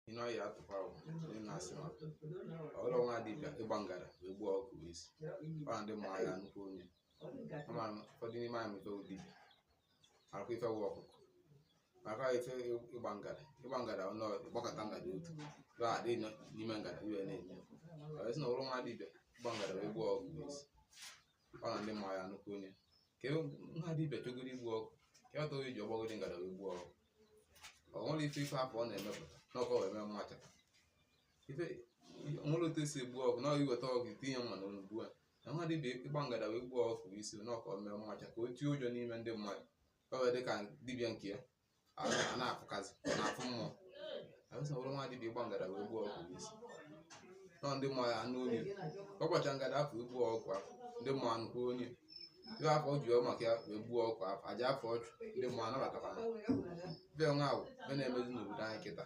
Ihe ọ ya atụkwa bụ onye na-asị ma ọrụ nwa dibịa ịgba ngara wee gbuo ọkụ wee si ọ na ndị mmụọ ya nnukwu onye. Ama m ụfọdụ n'ime anyị ife wụ dibịa, marakwa ife wụ ọkụkọ, marakwa ife ịgba ngara. Ịgba ngara nọ ịgbakọta ngara otu ife adị n'ime ngara iwe na-eme. Ọ sị na ọrụ nwa dibịa ịgba ngara wee gbuo ọkụ wee si ọ na ndị mmụọ ya nnukwu onye ka nwa dibịa chọgoro igbu ọkụ ka ọ tọghị iji ọgbagoro ngara wee gbuo ọkụ. Ọ nwere ife ife afọ ọ na-emepụta n'ọkọ wee mee mmacha ife nwere otu esi egbu ọkụ na iweta ọkụ itinye mma na ugbu a na nwa dibịa ịgba ngada wee gbuo ọkụ isi n'ọkọ mee mmacha ka o tie ụjọ n'ime ndị mmadụ ka ọ wee dị ka dibịa nke ya a na-afụkazi na-afụ mmụọ. Ahụsị na nwa dibịa ịgba ngada wee gbuo ọkụ isi nọ ndị mmụọ ya anụ onye ọgbacha ngada afọ egbuo ọkụ afọ ndị mmụọ anụkwa onye ife afọ ji maka ya wee gbuo ọkụ afọ aja afọ ọchụ ndị mmụọ anabatakwana ife nwa ahụ ife na-emezi n'obodo anyị kịta.